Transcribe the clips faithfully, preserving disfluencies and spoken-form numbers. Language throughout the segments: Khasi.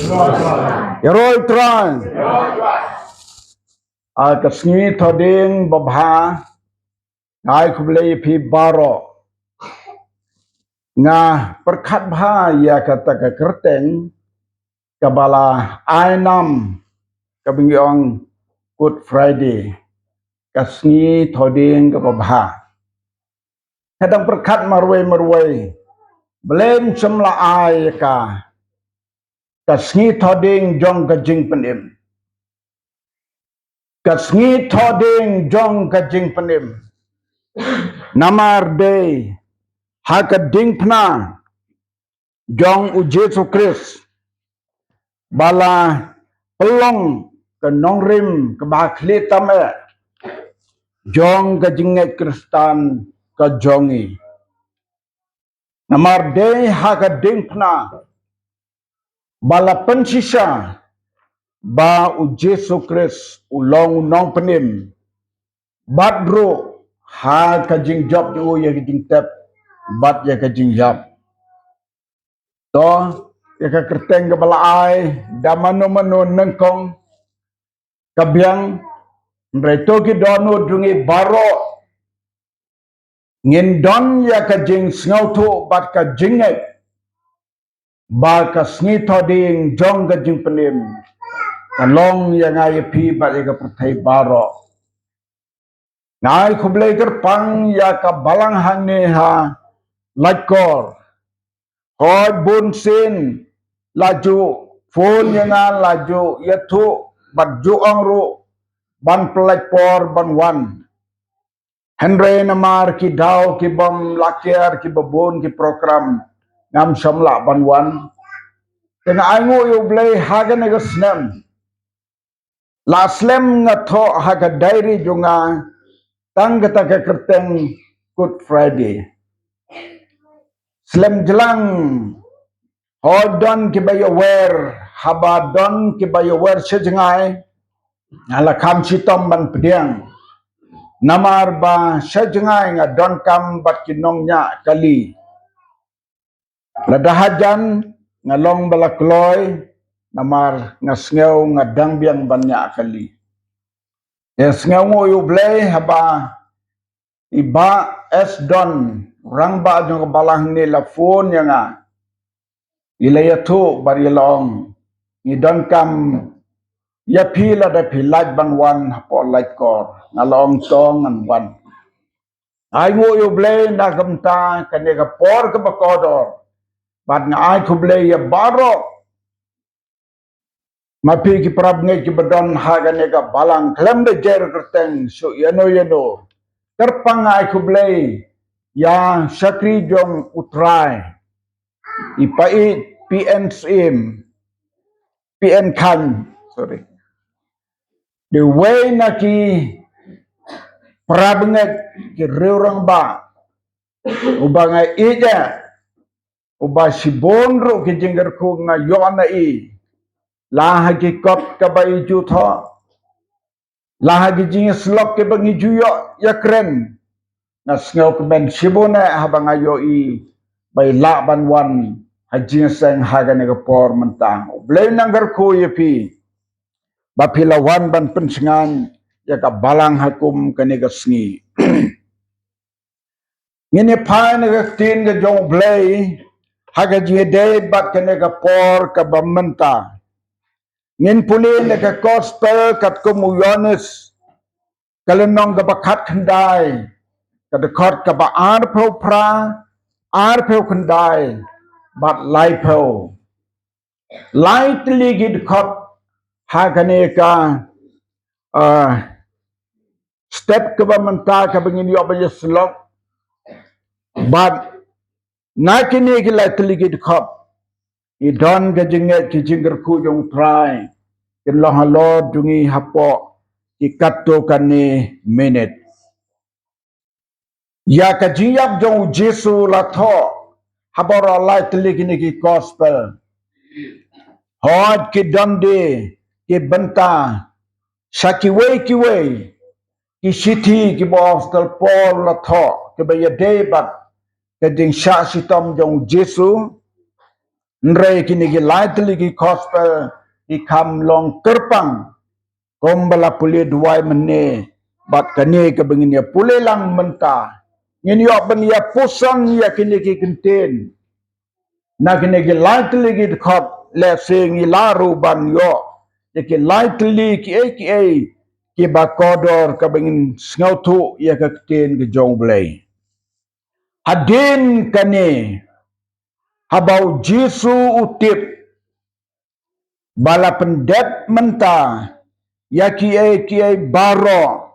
Ïaroh U Trai. Ah, ka sngi Thohdieng babha, nga ai khublei ïa phi baroh. Nga pyrkhat bha ïa kata ka kyrteng kaba la ai nam, kaba ngi ong Good Friday, ka sngi Thohdieng kaba bha. Nga dang pyrkhat marwei marwei, balei ym shym la ai ïa ka, ka sngi Thohdieng jong ka jingpynim. Ka sngi Thohdieng jong ka jingpynim. Namar dei ha ka diengphna jong U Jisu Khrist ba la pynlong ka nongrim kaba khlieh tam eh jong ka jingngeit Khristan ka jong ngi. Namar dei ha ka diengphna ba la pynshisha ba U Jisu Khrist u long u nongpynim, bad ruh ha ka jingjop jong u ïa ka jingtep bad ïa ka jingïap. To, ïa ka kyrteng kaba la ai da mano mano nyngkong ka biang, hynrei to ki dohnud jong ngi baroh ngin don ïa ka jingsngewthuh bad ka jingngeit ba ka sngi Thohdieng jong ka jingpynim ka long ïa nga ïa phi bad ïa ka pyrthei baroh. Nga ai khublei kyrpang ïa ka balang hangne ha Laitkor. Hooid, bun sien la ju phone ïa nga, la ju ïathuh bad ju ong ruh ban pynlait por ban wan. Hynrei namar ki daw kibym lah kiar, kiba bun ki program, ngam shym lah ban wan. Te nga ainguh ïa U Blei ha kane ka snem la slem nga thoh ha ka diary jong nga tang kata ka kyrteng Good Friday. Slem jlang, hooid don kiba ïawer, haba don kiba ïawer sha jngai, nga la kham shitom ban pdiang. Namar ba sha jngai nga donkam bad ki nongñiah kali. Lada hajan nga long ba la kloi, namar nga sngew nga dang biang ban ñiah kali. Ïa sngewnguh ïa U Blei haba i Bah S Don, rangbah jong ka balang hangne la phone ïa nga. I la ïathuh bad i la ong, ngi donkam ïa phi lada phi lait ban wan hapoh Laitkor. Nga la ong to ngan wan. Ainguh ïa U Blei na ka bynta kane ka por kaba kordor. Bad nga ai khublei ïa baroh ma phi ki parabangeit kiba don ha kane ka balang khlem da jer kyrteng shuh ïano ïano. Kyrpang ai khublei ïa shakri jong U Trai, i Paieit P N Syiem, P N Khan, sorry. Dei uwei na ki parabangeit, ki riew rangbah uba nga ïeit, uba shibun ruh ki jingkyrkhu nga ïoh na i, la ha ki kot kaba i ju thoh, la ha ki jingïasyllok kiba ngi ju ïoh ïakren. Nga sngewkmen shibun eh haba nga ïohi ba i lah ban wan ha jingïaseng ha kane ka por mynta. U Blei un nang kyrkhu ïa phi ba phi la wan ban pynshngaiñ ïa ka balang ha kum kane ka sngi. Ngin ïa phai na ka ktien ka jong U Blei ha ka jingïadei bad kane ka por kaba mynta. Ngin pule na ka Gospel katkum u Ïoannis, ka lynnong kaba khatkhyndai, ka dkhot kaba arphew phra, arphew khyndai bad laiphew. Lai tylli ki dkhot ha kane ka, ah, step kaba mynta kaba ngin ïoh ban ïasyllok. Bad na kine ki lai tylli ki dkhot, i don ka jingngeit, ki jingkyrkhu jong U Trai kin long halor jong ngi hapoh ki katto katne minit. Ïa ka jingïap jong U Jisu la thoh ha baroh lai tylli kine ki Gospel. Hooid, ki don de ki bynta sha kiwei kiwei ki shithi kiba u Apostol Paul la thoh kiba ïadei bad ka jingshah shitom jong U Jisu. Hynrei kine ki lai tylli ki gospel ki kham long kyrpang, kumba la pule duwai mynne bad kane kaba ngin ïa pule lang mynta. Ngin ïoh ban ïa puson ïa kine ki kyntien na kine ki lai tylli ki dkhot, lehse ngi la ruh ban ïoh ïa ki lai tylli kiei kiei kiba kordor kaba ngin sngewthuh ïa ka ktien ka jong U Blei. Hadien kane, haba U Jisu u tip ba la pyndep mynta ïa kiei kiei baroh,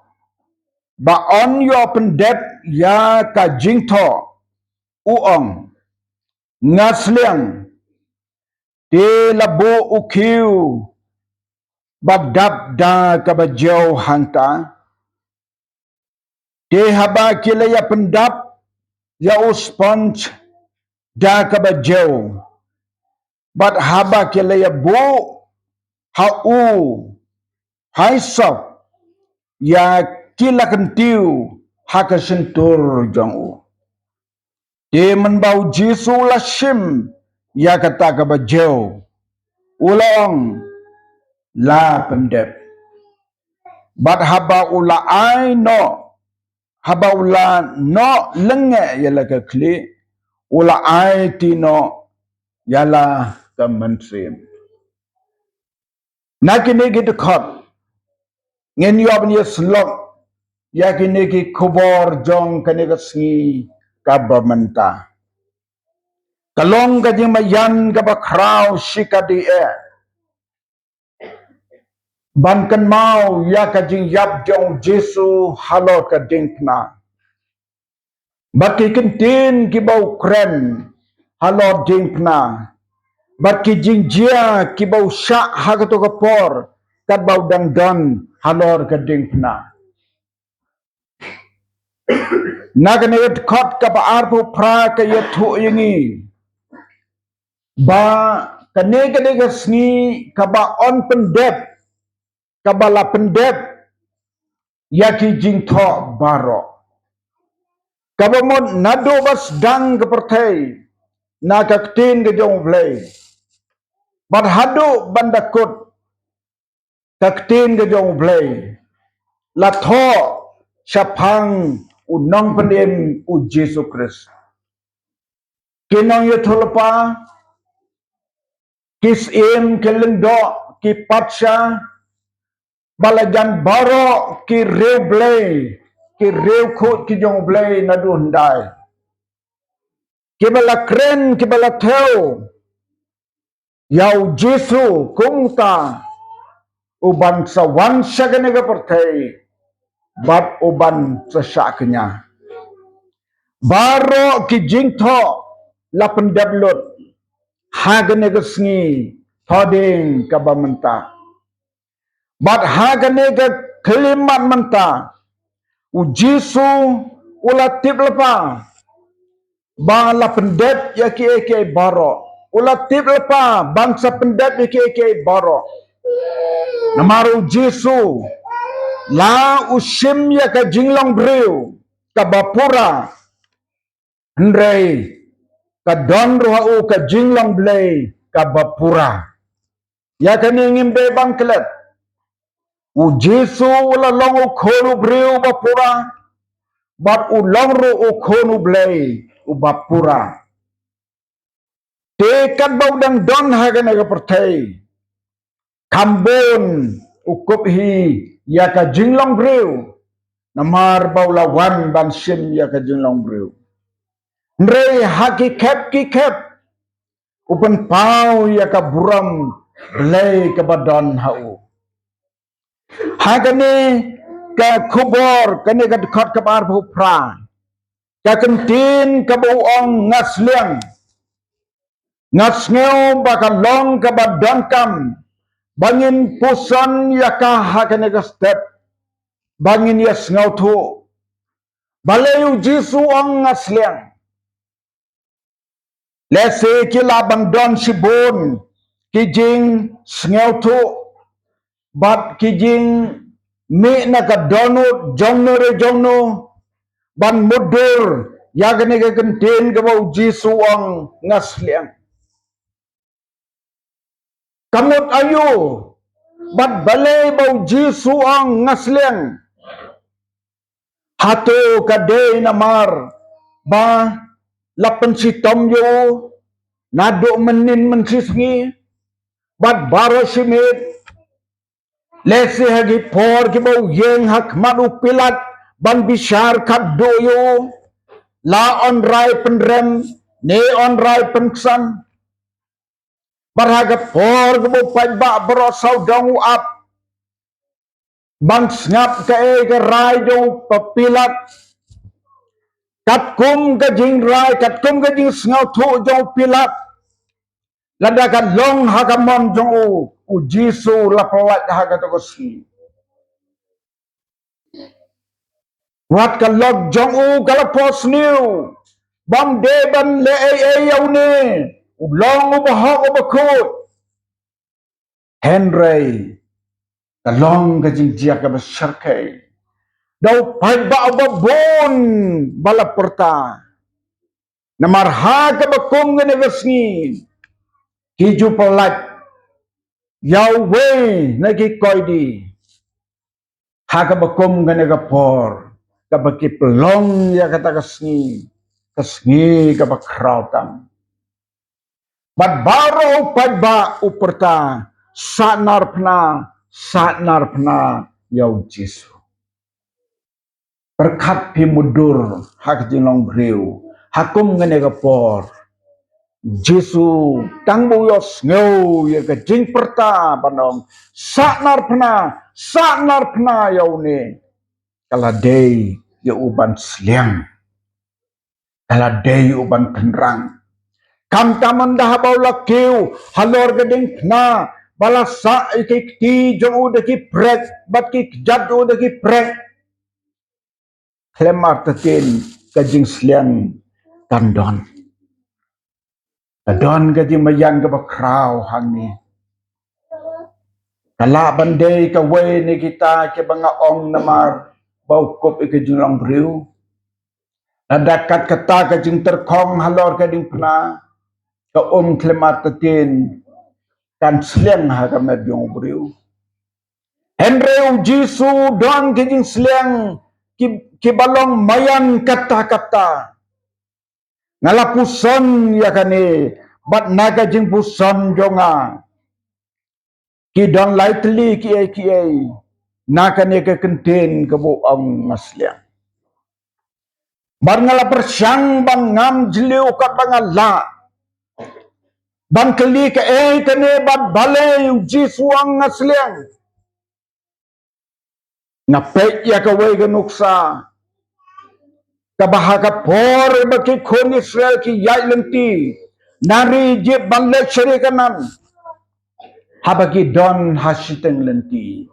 ba yn ïoh pyndep ïa ka jingthoh, u ong, nga sliang. Te la buh u khiew bad dap da kaba jew hangta. Te haba ki la ïa pyndap ïa u sponge da kaba jew, bad haba ki la ïa buh ha u hyssop, ïa ki la kyntiew ha ka shyntur jong u. Te mynba U Jisu u la shim ïa kata kaba jew, u la ong, la pyndep. Bad haba u la ai noh, haba u la noh lyngngoh ïa la ka khlieh, u la aiti noh ïa la ka mynsiem. Na kine ki dkhot ngin ïoh ban ïa syllok ïa kine ki khubor jong kane ka sngi kaba mynta. Ka long ka jingmaïan kaba khraw shikatdei eh ban kynmaw ïa ka jingïap jong U Jisu halor ka diengphna, bad ki kyntien kiba u kren halor diengphna, bad ki jingjia kiba u shah ha kato ka por katba u dang don halor ka diengphna. Na kane ka dkhot kaba arphew phra ka ïathuh ïa ngi ba kane ka dei ka sngi kaba yn pyndep, kaba la pyndep ïa ki jingthoh baroh, kaba mut naduh ba sdang ka pyrthei na ka ktien ka jong U Blei, bad haduh ban da kut ka ktien ka jong U Blei la thoh shaphang U Nongpynim, U Jisu Khrist. Ki nongïathuhlypa, ki syiem, ki lyngdoh, ki patsha, ba la jan baroh ki riewblei, ki riewkhuid ki jong U Blei naduh hyndai, kiba la kren, kiba la thew ïa U Jisu kumta u ban sa wan sha kane ka pyrthei bad u ban sa shah kñia. Baroh ki jingthoh la pyndep lut ha kane ka sngi Thohdieng kaba mynta. Bad ha kane ka khyllipmat mynta, U Jisu u la tip lypa ba la pyndep ïa kiei kiei baroh. U la tip lypa ban sa pyndep ïa kiei kiei baroh. Namar U Jisu la u shim ïa ka jinglong briew kaba pura, hynrei ka don ruh ha u ka jinglong Blei kaba pura. Ïa kane ngim dei ban klet. U Jisu u la long u khun u briew ba pura, bad u long ruh u khun u Blei uba pura. Te katba u dang don ha kane ka pyrthei, kham bun u kup hi ïa ka jinglong briew, namar ba u la wan ban shim ïa ka jinglong briew. Hynrei ha ki khep ki khep u pynpaw ïa ka burom Blei kaba don ha u. Ha kane ka khubor, kane ka dkhot kaba arphew phra, ka kyntien kaba u ong nga sliang, nga sngew ba ka long kaba donkam ba ngin puson ïa ka ha kane ka step, ba ngin ïa sngewthuh balei U Jisu u ong nga sliang. Lehse ki lah ban don shibun ki jingsngewthuh bad ki jingmih na ka dohnud jong no re jong no ban mutdur ïa kane ka kyntien kaba U Jisu u ong nga sliang. Ka mut aïu? Bad balei ba u Jisu u ong nga sliang? Hato ka dei namar ba la pynshitom ïa u naduh mynnin mynshisngi bad baroh shi miet? Lehse ha ki por kiba u ïeng ha khmat u Pilat ban bishar khadduh ïa u, la un rai pynrem ne un rai pynksan. Bad ha ka por kaba u paidbah baroh sawdong u ap ban sngap kaei ka rai jong u Pilat. Katkum ka jingrai, katkum ka jingsngewthuh jong u Pilat, lada ka long ha ka mon jong u, u Jisu la pyllait ha kata ka sngi. Wat ka lok jong u ka la phohsniew, bym dei ban leh ei ei ïa une, u long uba hok uba khuid. Hynrei ka long ka jingjia kaba shyrkhei da u paidbah uba bun ba la pyrta. Namar ha kaba kum kane ka sngi ki ju pyllait ïa uwei na ki koidi. Ha kaba kum kane ka por kaba ki pynlong ïa kata ka sngi, ka sngi kaba khraw tam. Bad baroh u paidbah u pyrta, sahnarphna, sahnarphna ïa u Jisu. Pyrkhat phi mutdur ha ka jinglong briew ha kum kane ka por. Jisu tang ba u ïohsngew ïa ka jingpyrta ban ong, sahnarphna, sahnarphna ïa une, ka la dei ïa u ban sliang. Ka la dei u ban pynrang. Khamtam ynda haba u la kiew halor ka diengphna ba la sah ïa ki kti jong u da ki prek bad ki kjat u da ki prek, khlem artatien ka jingsliang kan don. Ka don ka jingmaïan kaba khraw hangne. Ka lah ban dei kawei na kita kiba nga ong namar ba u kup ïa ka jinglong briew. Lada kat kata ka jingtyrkhong halor ka diengphna, ka um khlem artatien kan sliang ha ka met jong u briew. Hynrei u Jisu u don ka jingsliang ki, kiba long maïan katta katta. Nga la puson ïa kane, bad na ka jingpuson jong nga ki don lai tylli kiei kiei na kane ka kyntien kaba u ong nga sliang. Bad nga la pyrshang ban ngam jylliew katba nga lah ban kylli kaei kane bad balei u Jisu u ong nga sliang. Nga peit ïa kawei ka nuksa kaba ha ka por ba ki khun Israel ki ïaid lynti na ri Ijipt ban leit sha ri Kanaan. Haba ki don ha shiteng lynti,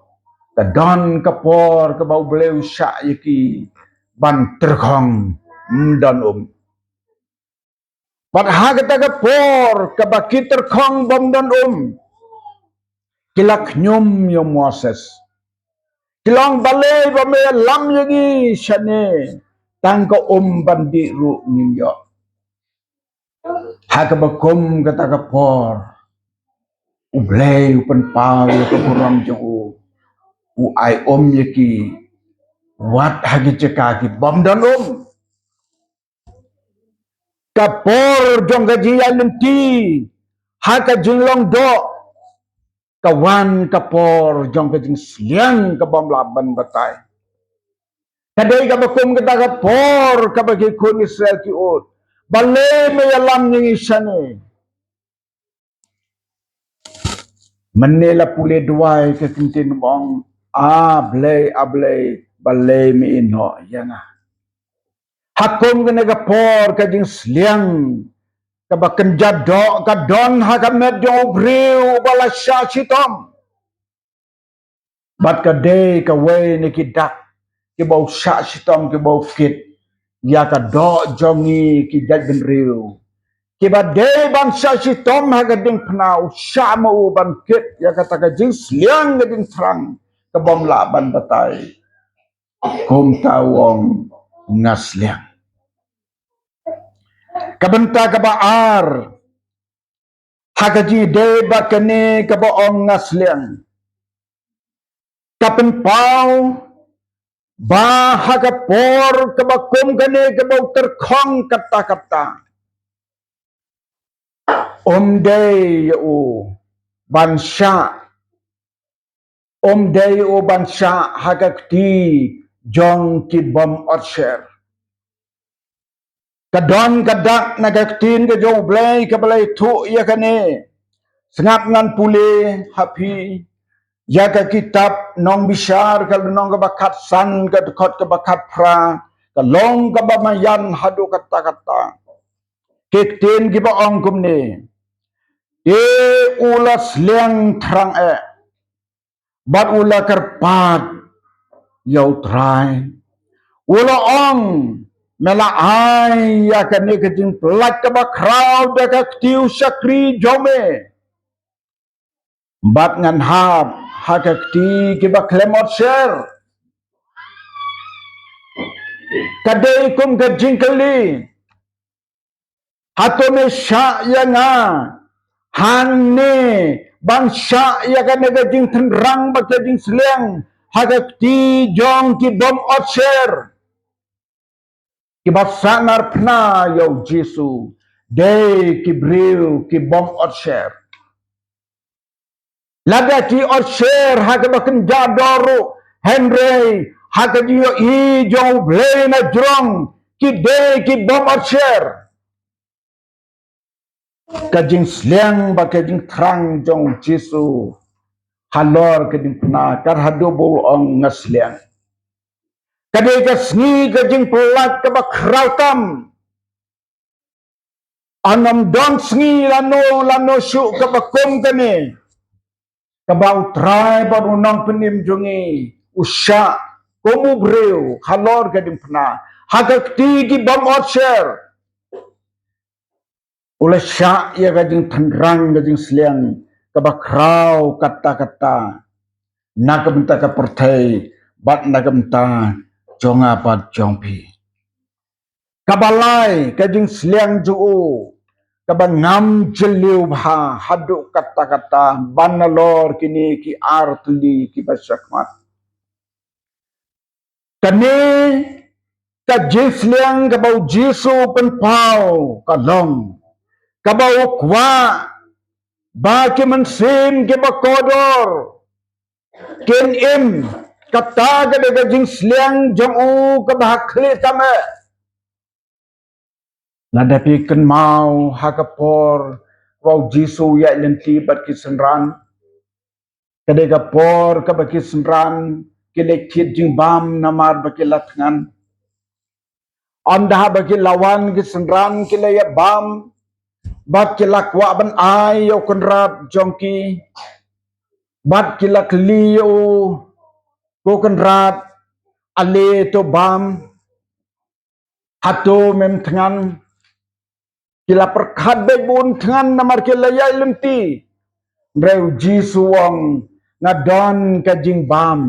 ka don ka por kaba U Blei u shah ïa ki ban tyrkhong, ym don um. Bad ha kata ka por kaba ki tyrkhong bym don um, ki la khñium ïa u Moses. Ki la ong, balei ba me ïalam ïa ngi shane, tang ka um ban dih ruh ngim ïoh. Ha kaba kum kata ka por U Blei u pynpaw ïa ka burom jong u, u ai um ïa ki wat ha ki jaka ki bym don um. Ka por jong ka jingïaid lynti ha ka jinglong doh ka wan ka por jong ka jingsliang ka bym lah ban batai. Ka dei kaba kum kata ka por kaba ki khun Israel ki ud, balei me ïalam ïa ngi shane? Mynne la pule duwai ka kyntien ba ong, A Blei, A Blei, balei me ïehnoh ïa nga? Ha kum kane ka por ka jingsliang kaba kynja doh ka don ha ka met jong u briew uba la shah shitom. Bad ka dei kawei na ki dak kiba u shah shitom, kiba u kit ïa ka doh jong ngi ki jaitbynriew. Kiba dei ban shah shitom ha ka diengphna, u shah ma u ban kit ïa kata ka jingsliang ka jingthrang ka bym lah ban batai. Kumta u ong nga sliang. Ka bynta kaba ar, Ha ka jingïadei bad kane kaba ong nga sliang, ka pynpaw ba ha ka por kaba kum kane kaba u tyrkhong katta katta, um dei ïa u ban shah, um dei ïa u ban shah ha ka kti jong ki bym ot sher. Ka don ka dak na ka ktien ka jong U Blei kaba la ïathuh ïa kane. Sngap ngan pule ha phi ïa ka kitab Nongbishar ka lynnong kaba khatsan ka dkhot kaba khatphra, ka long kaba maïan haduh katta katta. Ki ktien kiba ong kumne: Te u la sliang thrang eh bad u la kyrpad ïa U Trai. U la ong, me la ai ïa kane ka jingpyllait kaba khraw da ka kti u shakri jong me. Bad ngan hap ha ka kti kiba khlem ot sher. Ka dei kum ka jingkylli, hato me shah ïa nga hangne ban shah ïa kane ka jingtynrang bad ka jingsliang ha ka kti jong ki bym ot sher? Kiba sahnarphna ïa U Jisu dei ki briew ki bym ot sher. Lada ki ot sher ha kaba kynja dor ruh, hynrei ha ka jingïohi jong U Blei na jrong, ki dei ki bym ot sher. Ka jingsliang bad ka jingthrang jong U Jisu halor ka jingpynah, kat haduh ba u ong nga sliang, ka dei ka sngi ka jingpyllait kaba khraw tam. Ym don sngi lano lano shuh kaba kum kane, kaba U Trai bad U Nongpynim jong ngi u shah kum u briew halor ka jingpynah ha ka kti ki bym ot sher. U la shah ïa ka jingtynrang ka jingsliang kaba khraw katta katta na ka bynta ka pyrthei bad na ka bynta jong nga bad jong phi. Kaba lai, ka jingsliang jong u kaba ngam jylliew bha haduh katta katta ban nalor kine ki ar tylli kiba shakhmat. Kane ka jingsliang kaba U Jisu u pynpaw ka long kaba u kwah ba ki mynsiem kiba kordor kin im. Kata ka dei ka jingsliang jong u kaba ha khlieh tam eh. Lada phi kynmaw ha ka por ba U Jisu u ïaid lynti bad ki synran, ka dei ka por kaba ki synran ki leit thied jingbam namar ba ki la thngan. Ynda haba ki la wan ki synran ki la ïa bam bad ki la kwah ban ai ïa u kynrad jong ki, bad ki la kylli ïa u, ko kynrad, ale to bam, hato mem thngan? Ki la pyrkhat beit ba un thngan namar ki la ïaid lynti. Hynrei U Jisu u ong, nga don ka jingbam.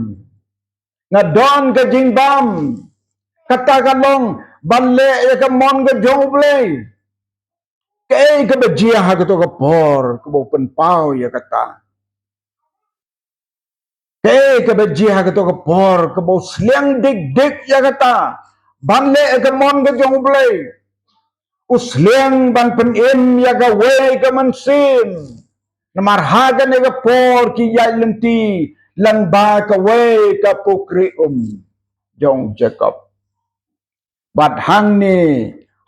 Nga don ka jingbam. Kata ka long ban leh ïa ka mon ka jong U Blei. Kaei kaba jia ha kato ka por kaba u pynpaw ïa kata? Kaei kaba jia ha kato ka por kaba u sliang dik dik ïa kata ban leh ïa ka mon ka jong U Blei? U sliang ban pynim ïa kawei ka mynsiem. Namar ha kane ka por ki ïaid lynti lyngba kawei ka pukri um jong Jakob. Bad hangne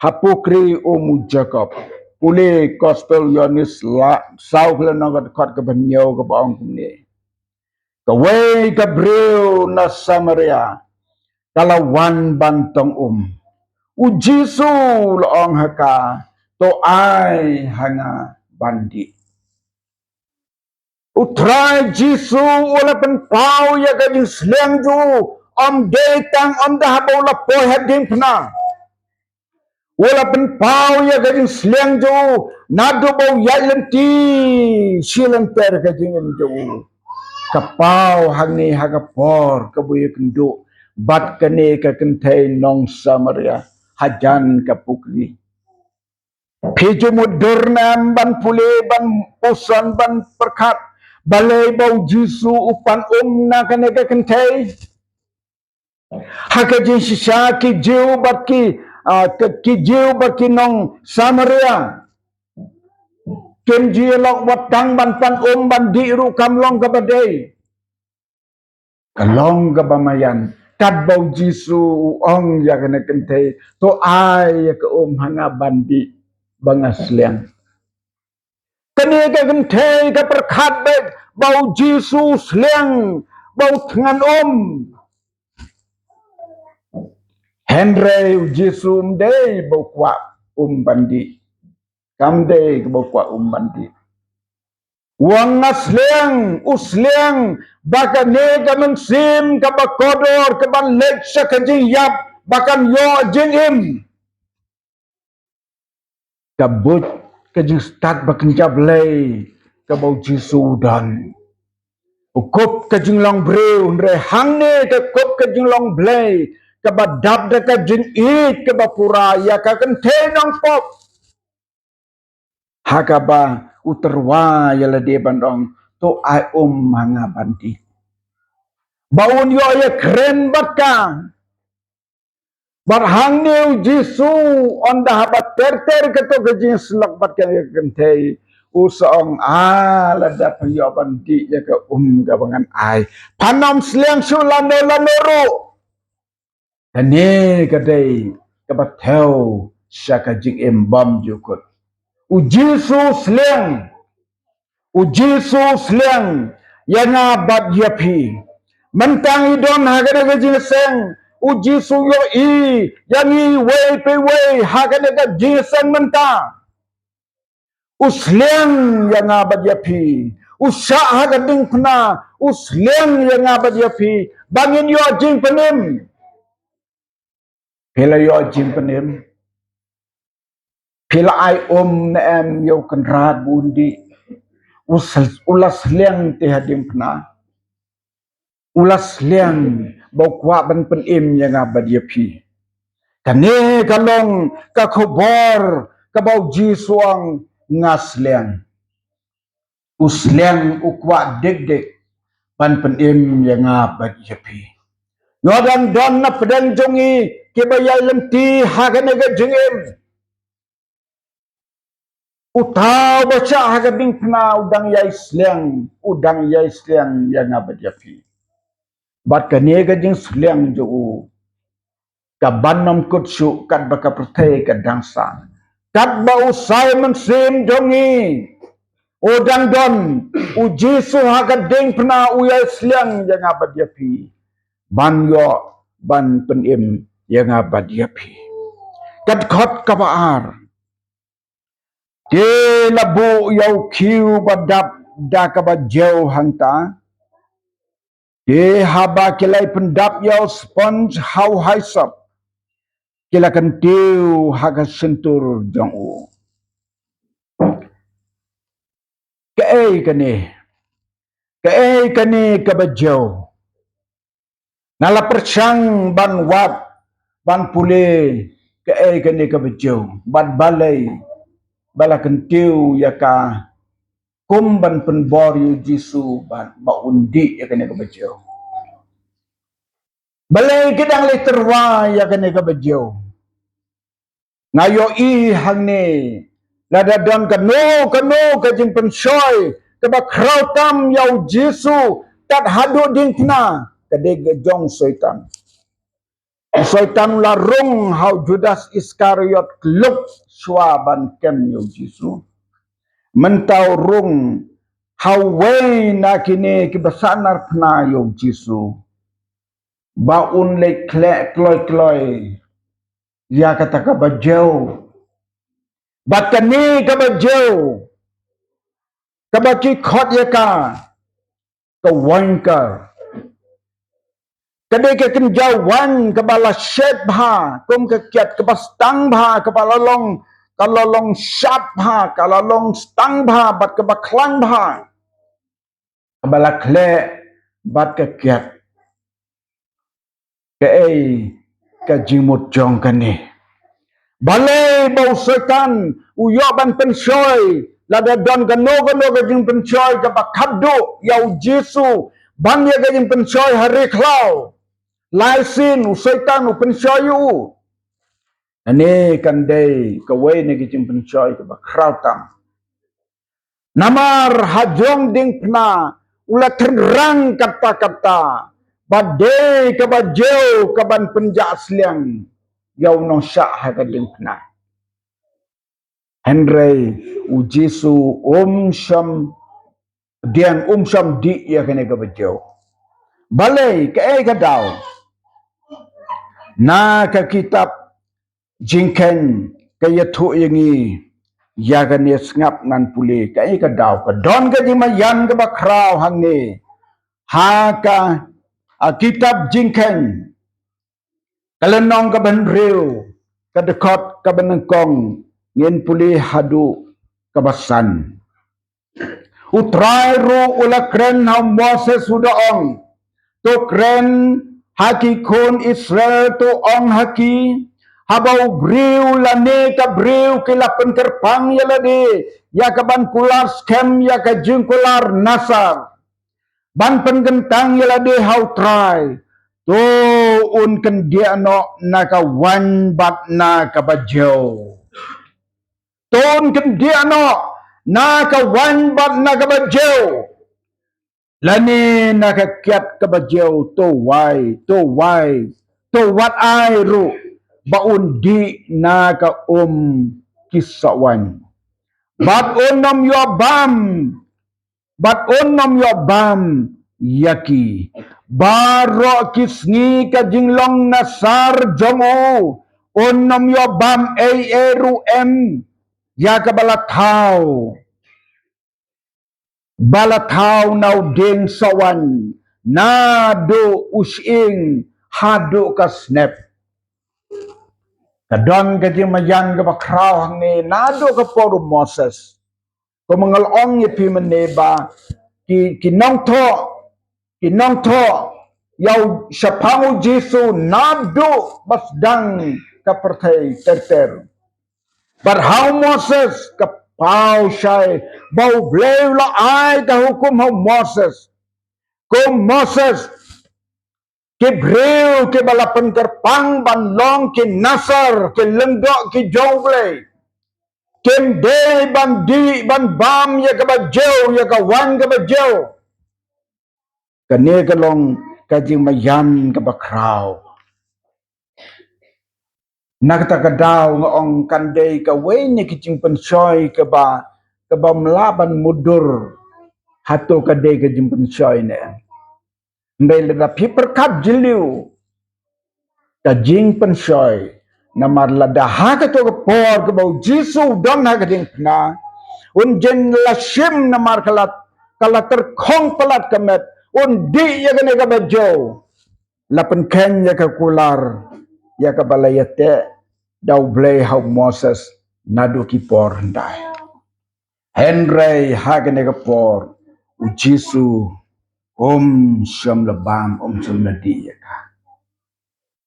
ha pukri um u Jakob, pule Gospel Ïoannis la saw, ka lynnong ka dkhot kaba hynñiew kaba ong kumne: Kawei ka briew na Samaria ka la wan ban tong um. U Jisu u la ong ha ka, to ai ha nga ban dih. U Trai Jisu u la pynpaw ïa ka jingsliang jong u ym dei tang ynda haba u la poi ha diengphna. U la pynpaw ïa ka jingsliang jong u naduh ba u ïaid lynti shi lynter ka jingim jong u. Ka paw hangne ha ka por kaba u ïakynduh bad kane ka kynthei nong Samaria hajan ka pukri. Phi ju mutdur ne em ban pule, ban puson, ban pyrkhat balei ba u Jisu u pan um na kane ka kynthei? Ha ka jingshisha ki Jiw bad ki, ah, ki, ki Jiw bad ki nong Samaria kim ju ïalok wat tang ban pan um, ban dih ruh kam long kaba dei. Ka long kaba maïan. Katba u Jisu u ong ïa kane ka kynthei, to ai ïa ka um ha nga ban dih ba nga sliang. Kane ka kynthei ka pyrkhat beit ba u Jisu u sliang ba u thngan um. Hynrei u Jisu um dei ba u kwah um ban dih. Kam dei ba u kwah um ban dih. U ong nga sliang, u sliang ba kane ka mynsiem kaba kordor kaban leit sha ka jingïap ba kan ïoh jingim. Ka buit ka jingstad ba kynja Blei kaba u Jisu u don. U kup ka jinglong briew, hynrei hangne ka kup ka jinglong Blei kaba dap da ka jingïeit kaba pura ïa ka kynthei nongpop. Ha kaba u tyrwa ïa lade ban ong, to ai um ha nga ban dih ba un ïoh ïakren bad ka. Bad hangne u Jisu, ynda haba ter ter kato ka jingïasyllok bad ka kynthei, u sa ong, ah, lada phi ïoh ban dih ïa ka um kaba ngan ai, phan ym sliang shuh lano lano ruh. Kane ka dei kaba thew sha ka jingim bymjukut. U Jisu u sliang. U Jisu u sliang ïa nga bad ïa phi. Mynta ngi don ha kane ka jingïaseng, u Jisu u ïohi ïa ngi iwei pa iwei ha kane ka jingïaseng mynta. U sliang ïa nga bad ïa phi. U shah ha ka diengphna, u sliang ïa nga bad ïa phi ba ngin ïoh jingpynim. Phi la ïoh jingpynim? Phi la ai um ne em ïa u kynrad ba un dih? U sl-, u la sliang te ha diengphna. U la sliang ba u kwah ban pynim ïa nga bad ïa phi. Kane ka long ka khubor kaba u Jisu u ong, nga sliang. U sliang, u kwah dik dik ban pynim ïa nga bad ïa phi. Ïoh dang don na pdeng jong ngi kiba ïai lynti ha kane ka jingim. Uta uba shah ha ka diengphna u dang ïai sliang, u dang ïai sliang ïa nga bad ïa phi. Bad kane ka jingsliang jong u ka ban ym kut shuh katba ka pyrthei ka dang sah. Katba u Simon Sim jong ngi u dang don, u Jisu ha ka diengphna u ïai sliang ïa nga bad ïa phi ban ïoh ban pynim ïa nga bad ïa phi. Ka dkhot kaba ar. Te la buh ïa u khiew ba dap da kaba jew hangta. Te haba ki la pyndap ïa u sponge ha u hyssop, ki la kyntiew ha ka shyntur jong u. Kaei kane? Kaei kane kaba jew? Nga la pyrshang ban wad, ban pule kaei kane kaba jew bad balei ba la kyntiew ïa ka kum ban pynbor ïa u Jisu ba, ba un dih ïa kane kaba jew. Balei ki dang leh tyrwa ïa kane kaba jew? Nga ïohi hangne, lada don kano kano ka jingpynshoi kaba khraw tam ïa u Jisu tad haduh diengphna, ka dei ka jong Soitan. U Soitan u la rung ha u Judas Iskariot khluk shuwa ban kem ïa u Jisu. Mynta u rung ha uwei na kine kiba sahnarphna ïa u Jisu ba un leh khleh kloi kloi ïa kata kaba jew. Bad kane kaba jew, kaba ki khot ïa ka, ka waiñ kar. Ka dei ka kynja waiñ kaba la shet bha kum ka kiad, kaba stang bha, kaba la long, ka la long shat bha, ka la long stang bha bad kaba khlaiñ bha, kaba la khleh bad ka kiad. Kaei ka jingmut jong kane? Balei ba u Soitan u ïoh ban pynshoi, lada don kano kano ka jingpynshoi kaba khatduh ïa u Jisu, ban ïa ka jingpynshoi ha ri khlaw? Lai sien u Soitan u pynshoi ïa u. Kane kan dei kawei na ki jingpynshoi kaba khraw tam. Namar ha jrong diengphna u la tynrang katta katta ba dei kaba jew kaban pynjah sliang ïa u nongshah ha ka diengphna. Hynrei u Jisu um shym pdiang, um shym dih ïa kane kaba jew. Balei, kaei ka daw? Na ka kitab Jingkheiñ ka ïathuh ïa ngi ïa kane, sngap ngan pule kaei ka daw. Ka don ka jingmaïan kaba khraw hangne ha ka, a, kitab Jingkheiñ, ka lynnong kaba hynriew, ka dkhot kaba nyngkong, ngin pule haduh kaba san. U Trai ruh u la kren ha u Moses, u da ong, to kren ha ki khun Israel, to ong ha ki, haba u briew lane ka briew ki la pynkyrpang ïa lade ïa kaban kular skhem ïa ka jingkular Nasar, ban pynkyntang ïa lade ha u Trai, to un kyndiah noh na ka waiñ bad na kaba jew. To un kyndiah noh na ka waiñ bad na kaba jew, lane na ka kiad kaba jew. To wai, to wai, to wat ai ruh ba un dih na ka um ki soh waiñ. Bad un ym ïoh bam, bad un ym ïoh bam ïa ki baroh ki sngi ka jinglong Nasar jong u. Un ym ïoh bam ei ei ruh em ïa kaba la thaw, ba la thaw na u dieng soh waiñ, naduh u shyieng haduh ka snep. Ka don ka jingmaïan kaba khraw hangne naduh ka por u Moses. Kumba nga la ong ïa phi mynne ba ki, ki nongthoh, ki nongthoh ïa u shaphang u Jisu naduh ba sdang ka pyrthei ter ter. Bad ha u Moses ka paw shai ba U Blei u la ai ka hukum ha u Moses. Ko Moses, ki briew kiba la pynkyrpang ban long ki Nasar, ki lyngdoh ki jong U Blei, kim dei ban dih ban bam ïa kaba jew, ïa ka waiñ kaba jew. Kane ka long ka jingmaïan kaba khraw. Na kata ka daw nga ong kan dei kawei na ki jingpynshoi kaba, kaba ym lah ban mutdur hato ka dei ka jingpynshoi ne. Hynrei lada phi pyrkhat jylliew ka jingpynshoi, namar lada ha kato ka por kaba u Jisu u don ha ka diengphna, un jin la shim namar ka la, ka la tyrkhong palat ka met, un dih ïa kane kaba jew. La pynkheiñ ïa ka kular ïa kaba la ïateh da U Blei ha u Moses naduh ki por hyndai. Hynrei ha kane ka por u Jisu um shym la bam, um shym la dih ïa ka.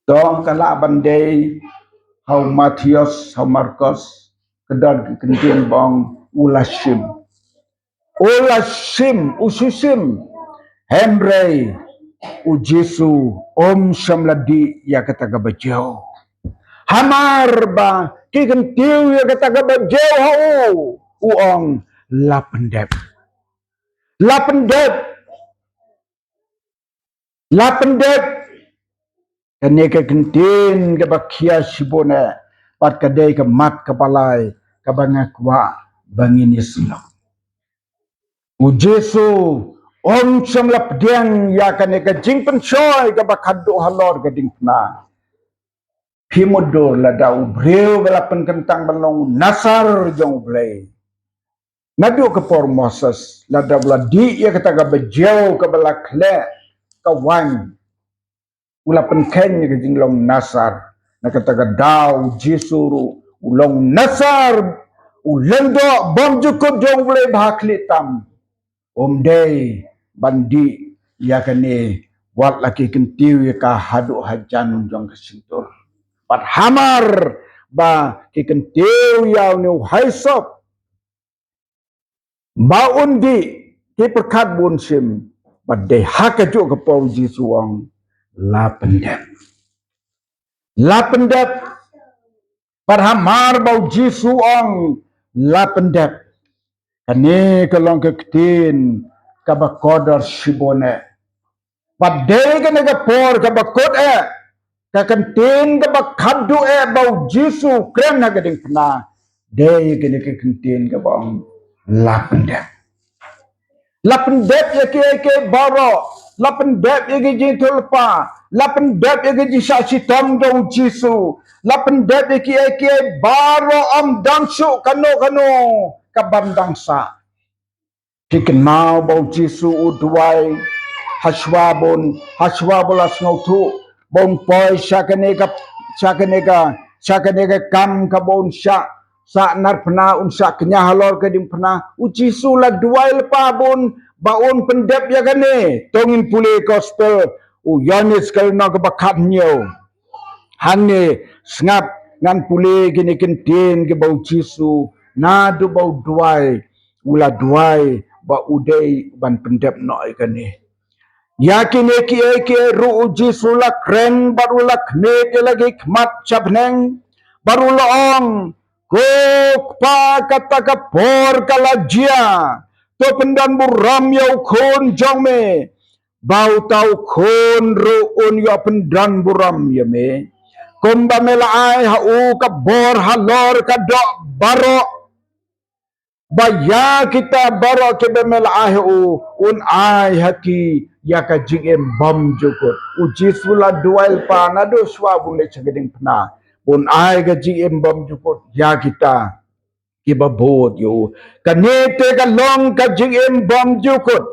To ka lah ban dei ha u Mathaios, ha u Markos, ka don ka kyntien ba ong u la shim. U la shim, u shu shim. Hynrei u Jisu um shym la dih ïa kata kaba jew. Hamar ba ki kyntiew ïa kata kaba jew ha u, u ong la pyndep. La pyndep. La pyndep. Kane ka kyntien kaba khia shibun eh, bad ka dei ka mat kaba lai kaba nga kwah ba ngin ïa sngap. U Jisu um shym la pdiang ïa kane ka jingpynshoi kaba khadduh halor ka diengphna. Phi mutdur lada u briew ba la pynkyntang ban long u Nasar jong U Blei. Naduh ka por Moses, lada u la dih ïa kata kaba jew kaba la khleh, ka waiñ, u la pynkheiñ ïa ka jinglong Nasar. Na kata ka daw u Jisu ruh u long Nasar, u lyngdoh bymjukut jong U Blei ba ha khlieh tam. Um dei ban dih ïa kane, wat la ki kyntiew ïa ka haduh hajan jong ka shyntur. Bad hamar ba ki kyntiew ïa une u haisop ba un dih, ki pyrkhat bun shim. Bad dei ha kajuh ka por U Jisu u ong, la pyndep. La pyndep. Bad hamar ba U Jisu u ong, la pyndep, kane ka long ka ktien kaba kordor shibun eh. Bad dei kane ka por kaba kut eh, ka kyntien kaba khadduh eh ba U Jisu u kren ha ka diengphna. Dei kane ka kyntien kaba ong, la pyndep. La pyndep ïa kiei kiei baroh. La pyndep ïa ki jingïathuhlypa. La pyndep ïa ki jingshah shitom jong U Jisu. La pyndep ïa kiei kiei baroh, ym don shuh kano kano ka ban dang sah. Phi kynmaw ba U Jisu u duwai hashwa bun, hashwa ba la sngewthuh ba un poi sha kane ka, sha kane ka, sha kane ka kam kaba un shah, shah narphna, un shah kñia halor ka diengphna. U Jisu u la duwai lypa bun ba un pyndep ïa kane. To ngin pule Gospel u Ïoannis ka lynnong kaba khathynñiew. Hangne sngap, ngan pule kine ki ktien kiba U Jisu naduh ba u duwai, u la duwai ba u dei ban pyndep noh ïa kane. Ïa kine kiei kiei ruh U Jisu u la kren bad u la khmih ïa la ki khmat sha bneng. Bad u la ong, ko Kpa, kata ka por ka la jia. To pyndonburom ïa u Khun jong me, ba uta u Khun ruh un ïoh pyndonburom ïa me, kumba me la ai ha u ka bor halor ka doh baroh, ba ïa kita baroh kiba me la ai ha u, un ai ha ki ïa ka jingim bymjukut. U Jisu u la duwai lypa naduh shwa ba un leit sha ka diengphna, ba un ai ka jingim bymjukut ïa kita kiba bud ïa u. Kane te ka long ka jingim bymjukut,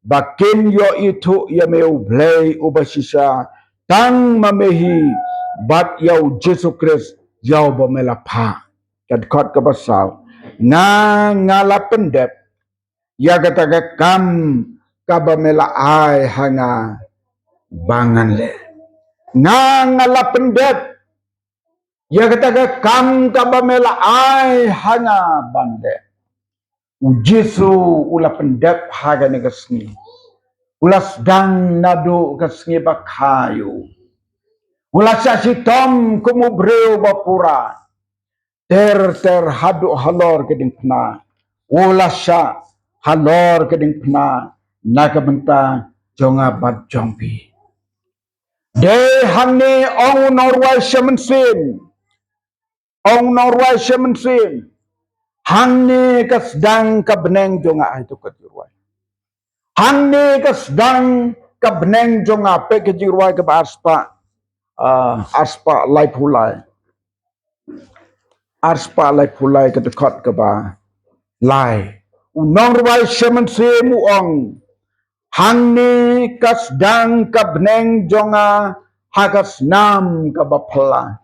ba kin ïoh ithuh ïa me U Blei uba shisha, tang ma me hi, bad ïa U Jisu Khrist ïa uba me la phah. Ka dkhot kaba saw. Nga, nga la pyndep ïa kata ka kam kaba me la ai ha nga ba ngan leh. Nga, nga la pyndep ïa kata ka kam kaba me la ai ha nga ban leh. U Jisu u la pyndep ha kane ka sngi. U la sdang naduh ka sngi ba kha ïa u. U la shah shitom kum u briew ba pura. Ter ter haduh halor ka diengphna. U la shah halor ka diengphna na ka bynta jong nga bad jong phi. Dei hangne, ong u nongrwai sha mynsiem. Ong u nongrwai sha mynsiem. Hangne ka sdang ka bneng jong nga, ai to ka jingrwai. Hangne ka sdang ka bneng jong nga, peit ka jingrwai kaba arspah, ah, arspah laiphew lai. Arspah laiphew lai, ka dkhot kaba lai. U nongrwai sha mynsiem u ong, hangne ka sdang ka bneng jong nga ha ka snam kaba phylla.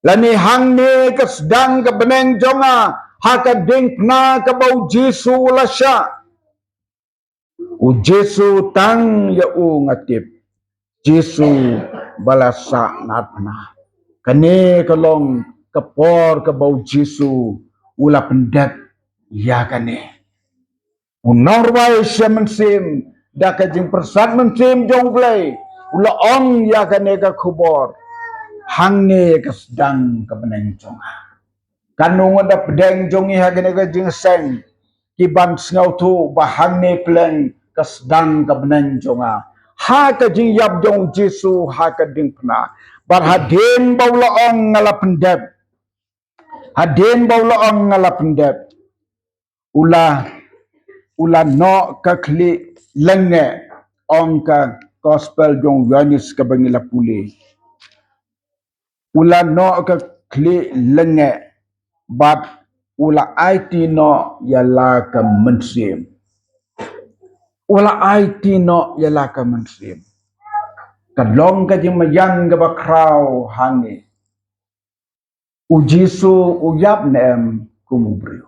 Lane hangne ka sdang ka bneng jong nga ha ka diengphna kaba U Jisu u la shah. U Jisu tang ïa u nga tip. Jisu ba la shah narphna. Kane ka long ka por kaba U Jisu u la pyndep ïa kane. U nongrwai sha mynsiem, da ka jingpyrsad mynsiem jong U Blei, u la ong ïa kane ka khubor. Hangne ka sdang ka bneng jong nga. Katno ngut na pdeng jong ngi ha kane ka jingïaseng ki ban sngewthuh ba hangne pleng ka sdang ka bneng jong nga ha ka jingïap jong U Jisu ha ka diengphna. Bad hadien ba u la ong nga la pyndep, hadien ba u la ong nga la pyndep, u la, u la noh ka khlieh lyngngeh, ong ka Gospel jong u Ïoannis kaba ngi la pule. U la noh ka khlieh lyngngeh bad u la aiti noh ïa la ka mynsiem. U la aiti noh ïa la ka mynsiem. Ka long ka jingmaïan kaba khraw hangne. U Jisu u ïap ne em kum u briew?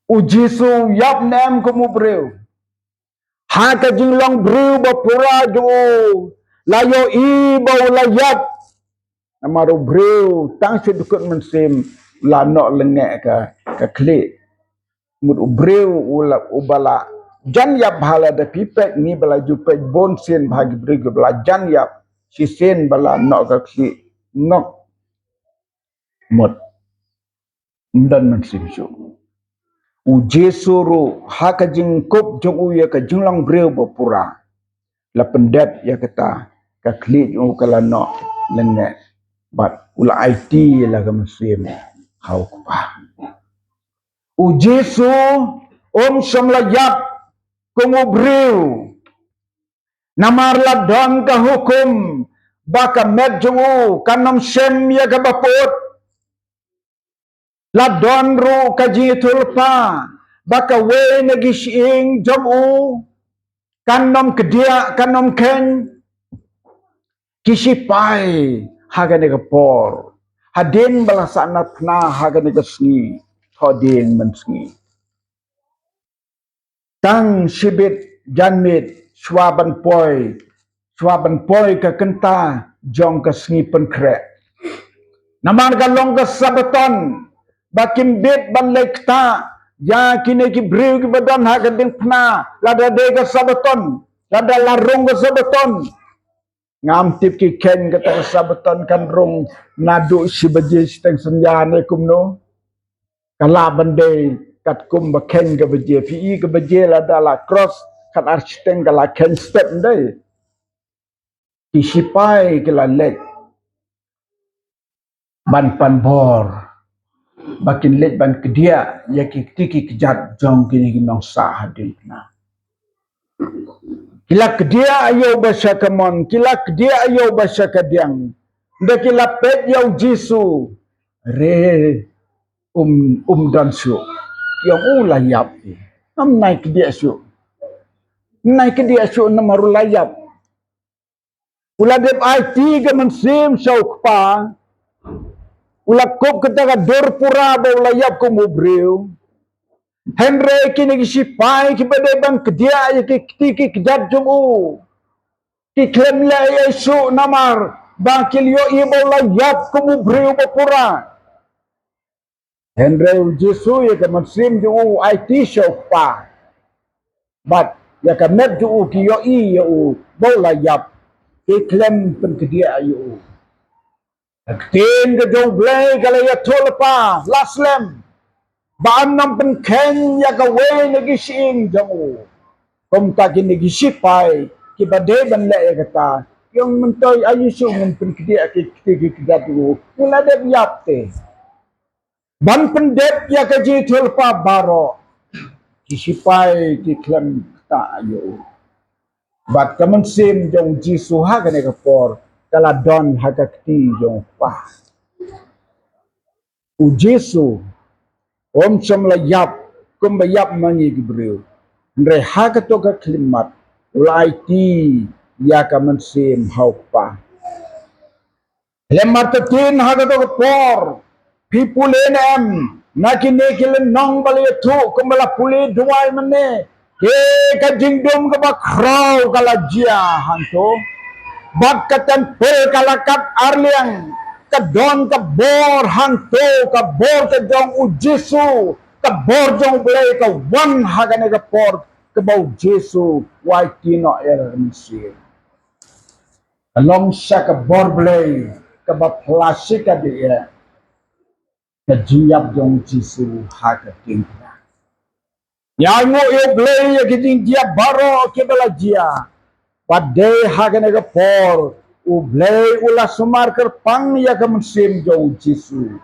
U Jisu u ïap ne em kum u briew? Ha ka jinglong briew ba pura jong u, la ïohi ba u la ïap. Namar u briew tang shu dkut mynsiem la noh lyngngoh ka, ka khlieh. Mut u briew u la, u ba la jan ïap ha lade, phi peit, ngi ba la ju peit bun sien bha ki briew ki ba la jan ïap, shisien ba la noh ka khlieh ngok. Mut ym don mynsiem shuh. U Jisu ruh ha ka jingkup jong u ïa ka jinglong briew ba pura, la pyndep ïa kata, ka khlieh jong u ka la noh lyngngoh, bad u la aiti la ka mynsiem ha u Kpa. U Jisu um shym la ïap kum u briew. Namar la don ka hukum ba ka met jong u kan ym shem ïa kaba pud. La don ruh ka jingïathuhlypa ba kawei na ki shyieng jong u kan ym kdiah, kan ym kheiñ. Ki shipai ha kane ka por, hadien ba la sahnarphna ha kane ka sngi, thoh dieng mynsngi, tang shibit janmiet shuwa ban poi, shuwa ban poi ka kynta jong ka sngi pynkhreh. Namar ka long ka Sabbaton, ba kim bit ban leit ktah ïa kine ki briew kiba don ha ka diengphna, lada dei ka Sabbaton, lada la rung ka Sabbaton. Ngam tip ki kheiñ kata ka Sabbaton kan rung naduh shi baje shiteng synñia ne kumno. Ka lah ban dei katkum ba kheiñ ka baje, phi i ka baje lada la cross khatar shiteng ka la kheiñ step, ym dei. Ki shipai ki la leit ban pan bor ba kin leit ban kdiah ïa ki kti ki kjat jong kine ki nongsah hadien phna. Ki la kdiah ïa u ba sha kamon, ki la kdiah ïa u ba sha kadiang. Nda ki la peit ïa u Jisu, re um, um don shuh. Ïa u la ïap. Ym nai kdiah shuh. Ym nai kdiah shuh namar u la ïap. U la dep aiti ka mynsiem sha u Kpa. U la kup kata ka dur pura ba u la ïap kum u briew. Hynrei kine ki shipai kiba dei ban kdiah ïa ki kti ki kjat jong u, ki khlem leh ei ei shuh namar ba ki la ïohi ba u la ïap kum u briew ba pura. Hynrei u Jisu ïa ka mynsiem jong u u aiti sha u Kpa. Bad ïa ka met jong u ki ïohi ïa u ba u la ïap. Ki khlem pynkdiah ïa u. Ka ktien ka jong U Blei ka la ïathuhlypa la slem ba un nym pynkheiñ ïa kawei na ki shyieng jong u. Kumta kine ki shipai kiba dei ban leh ïa kata, ïa u myntoi, aïu shuh ngin pynkdiah ki kti ki kjat u, u la dep ïap te. Ban pyndep ïa ka jingïathuhlypa baroh, ki shipai ki khlem ktah ïa u. Bad ka mynsiem jong u Jisu ha kane ka por ka la don ha ka kti jong u Kpa. U Jisu um shym la ïap kumba ïap ma ngi ki briew. Hynrei ha kato ka khyllipmat u la aiti ïa ka mynsiem ha u Kpa. Lem martatien ha kato ka por, phi pule ne em, na kine ki lynnong ba la ïathuh kumba la pule duwai mynne, te ka jingdum kaba khraw ka la jia hangto. Bad ka templ ka la kat arliang, ka don ka bor hangto, ka bor ka jong u Jisu, ka bor jong U Blei ka wan ha kane ka por kaba u Jisu u aiti noh ïa ka mynsiem. Ka long sha ka bor Blei kaba plastik ka dei ka jingïap jong u Jisu ha ka diengphna. Ïa nguh ïa U Blei ïa ki jingjia baroh kiba la jia. Bad dei ha kane ka por U Blei u la sumar kyrpang ïa ka mynsiem jong u Jisu.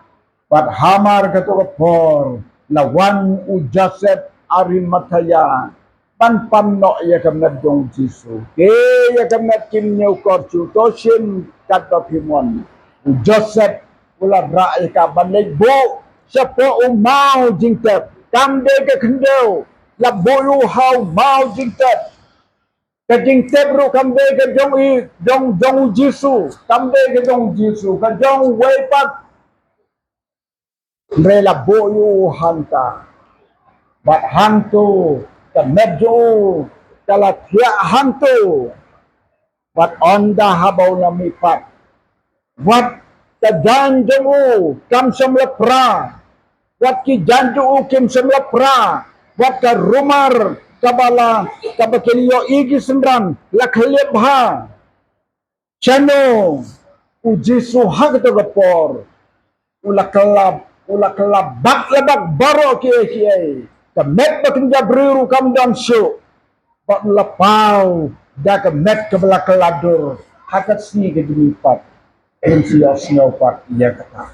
Bad hamar kato ka por la wan u Joseph Arimathea ban pan noh ïa ka met jong u Jisu. Te ïa ka met kim ñiewkor shuh, to shim katba phi mon. U Joseph u la rah ïa ka ban leit buh shapoh u maw jingtep. Kam dei ka khyndew, la buh ïa u ha u maw jingtep. Ka jingtep ruh kam dei ka jong i, jong, jong u Jisu, kam dei ka jong u Jisu, ka jong uwei pat. Hynrei la buh ïa u hangta. Bad hangto ka met jong u ka la thiah hangto. Bad ynda haba u la mihpat, wat Ka jaiñ jong u kam shym la pra, wat ki jaiñ jong u kim shym la pra, wat ka rumar kaba la, kaba ki la ïohi ki synran la khyllipbha. Shano u Jisu ha kato ka por? U la kylla, u la kylla bad la bad baroh kiei kiei. Ka met ba kynja briew ruh kam don shuh. Bad u la paw da ka met kaba la kylla dur ha ka sngi ka jingmihpat. Ngin sa ïohsngew pat ïa kata.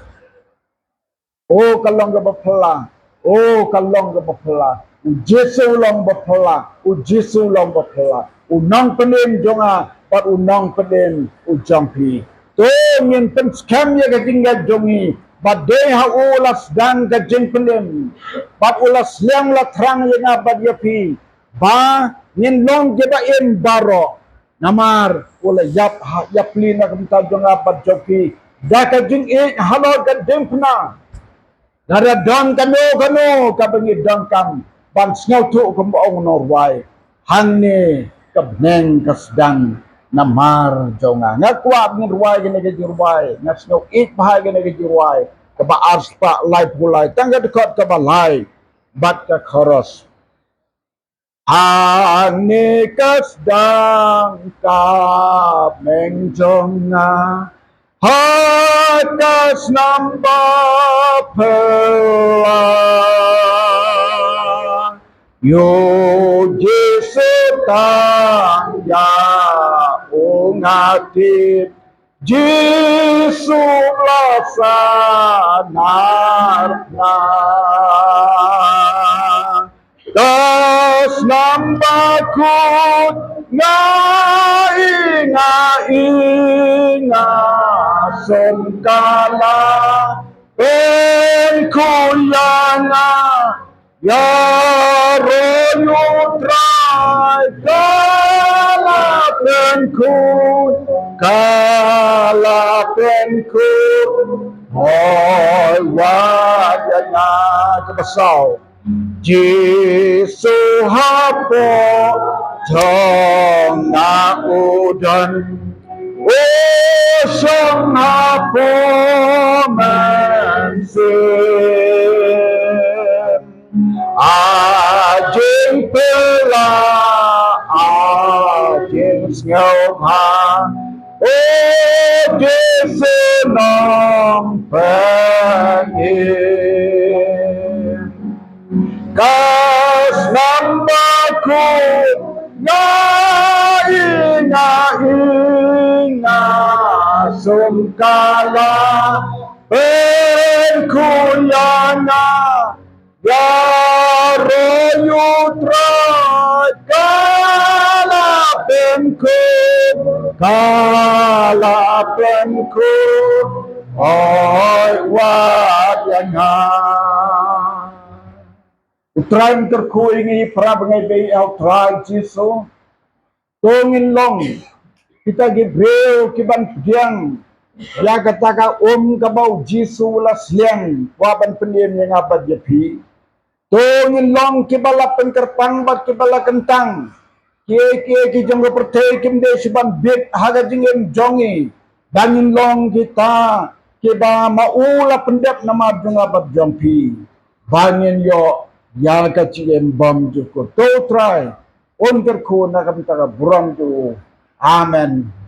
O ka long kaba phylla, o ka long kaba phylla. U Jisu u long ba phylla, u Jisu u long ba phylla. U nongpynim jong nga bad u nongpynim u jong phi. To ngin pynskhem ïa ka jingngeit jong ngi ba dei ha u la sdang ka jingpynim bad u la sliang la thrang ïa nga bad ïa phi. Ba ngin long kiba im baroh. Namar u la ïap ha, ïapli na ka bynta jong nga bad jong phi da ka jingïeit halor ka diengphna. Lada don kano kano kaba ngi donkam ban sngewthuh kumba ong u nongrwai, hangne ka bneng ka sdang namar jong nga. Nga kwah ba ngin rwai kane ka jingrwai, nga sngew ïeit bha ïa kane ka jingrwai kaba arspah laiphew lai, tang ka dkhot kaba lai bad ka chorus. Hangne ka sdang ka bneng jong nga ha ka snam ba phylla. Ïa u Jisu tang ïa u nga tip, Jisu la sanar na. Ka snam bakut nga i, nga i, nga sngewkala, pynkhuid ïa nga, ïaroh ïa u Trai, ka la pynkhuid, ka la pynkhuid. Hoi wat ïa nga. Kaba saw. Jisu hapoh jong nga u don, u shong hapoh mynsiem. A jingpyllait, a jingsngewbha, o Jisu nongpynim. Ka snam bakut nga i, nga i, nga sngewkala, pynkhuid ïa nga, ïaroh ïa u Trai, ka la pynkhuid, ka la pynkhuid. Hoi wat ïa nga. U Trai un kyrkhu ïa ngi para bangeit ba ïeit ha u Trai Jisu. To ngin long kita ki briew kiban pdiang ïa kata ka um kaba u Jisu u la sliang, kwah ban pynim ïa nga bad ïa phi. To ngin long kiba la pynkyrpang bad kiba la kyntang kiei kiei ki jong ka pyrthei kim dei shuh ban bit ha ka jingim jong ngi. Ba ngin long kita kiba ma u la pyndep namar jong nga bad jong phi, ba ngin ïoh ïa ka jingim bymjukut. To u Trai un kyrkhu na ka bynta ka burom jong u. Amen.